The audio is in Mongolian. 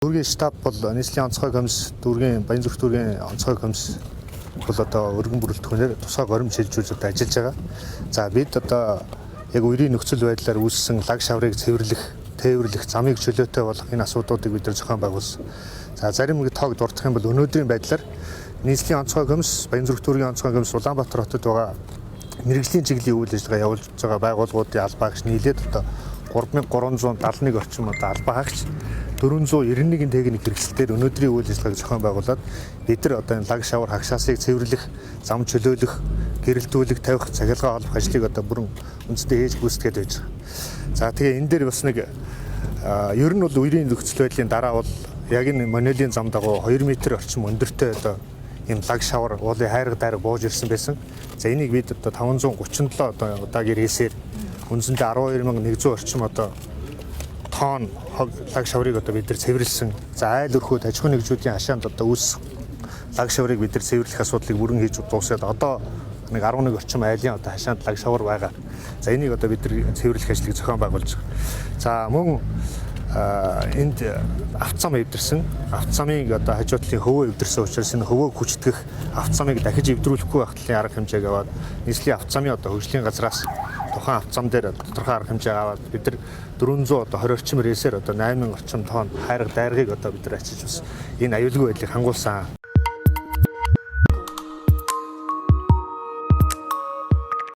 Дүүргийн штаб бол нийслэлийн онцгой комисс, дүүргийн Баянзүрх дүүргийн онцгой комисс бол одоо өргөн бүрэлдэхүүнээр тусгай горимд шилжүүлж одоо ажиллаж байгаа. За бид одоо яг үерийн нөхцөл байдлаар үүссэн лаг шаврыг цэвэрлэх, тээвэрлэх, замыг чөлөөтэй болгох энэ асуудлуудыг бид нар зохион байгуулсан. За зарим нэг тоог дурдах юм бол өнөөдрийн байдлаар нийслэлийн онцгой комисс, Баянзүрх дүүргийн онцгой комисс Улаанбаатар хотод байгаа мэргэжлийн чиглэлийн үйл ажиллагаа явуулж байгаа байгууллагуудын албаагч нийлээд одоо 3371 орчим одоо албаагч 491 техник хэрэгсэлтээр өнөөдрийн үйл ажиллагааг зохион байгуулад бид нар одоо энэ лаг шавар хагшаасыг цэвэрлэх, зам чөлөөлөх, гэрэлтүүлэх, тавих, цахилгаан холбох ажлыг одоо бүрэн үндсэндээ хийж гүйцэтгээд байж байгаа. За тэгээ энэ дээр бас нэг ер нь бол үерийн нөхцөл байдлын дараа бол яг энэ Монелийн зам дагуу 2 м орчим өндөртэй одоо ийм лаг шавар уулын хайрга дайраг бууж ирсэн байсан. За энийг бид одоо 537 одоо удаагийн рейсээр үндсэндээ 12100 орчим одоо тонн хог лаг шаврыг одоо бид нар цэвэрлсэн. За айл өрхөө аж ахуйн нэгжүүдийн хашаанд одоо үүссэн лаг шаврыг бид нар цэвэрлэх асуудлыг бүрэн хийж дуусгаад одоо нэг 11 орчим айлын одоо хашаанд лаг шавар байгаа. За энийг одоо бид нар цэвэрлэх ажлыг зохион байгуулж байгаа. За мөн энд авцам эвдэрсэн. Авцамыг одоо хажуу талын хөвөө эвдэрсэн учраас энэ хөвөөг хүчтгэх авцамыг дахиж эвдрүүлэхгүй байх талын арга хэмжээг аваад нийслэлийн авцамын одоо хөгжлийн газраас тухайн авцам дээр тодорхой арга хэмжээ аваад бид нар 400 одоо 20 орчим рейсээр одоо 8 орчим тонн хайрга дайргыг одоо бид нар ачиж бас энэ аюулгүй байдлыг хангуулсан.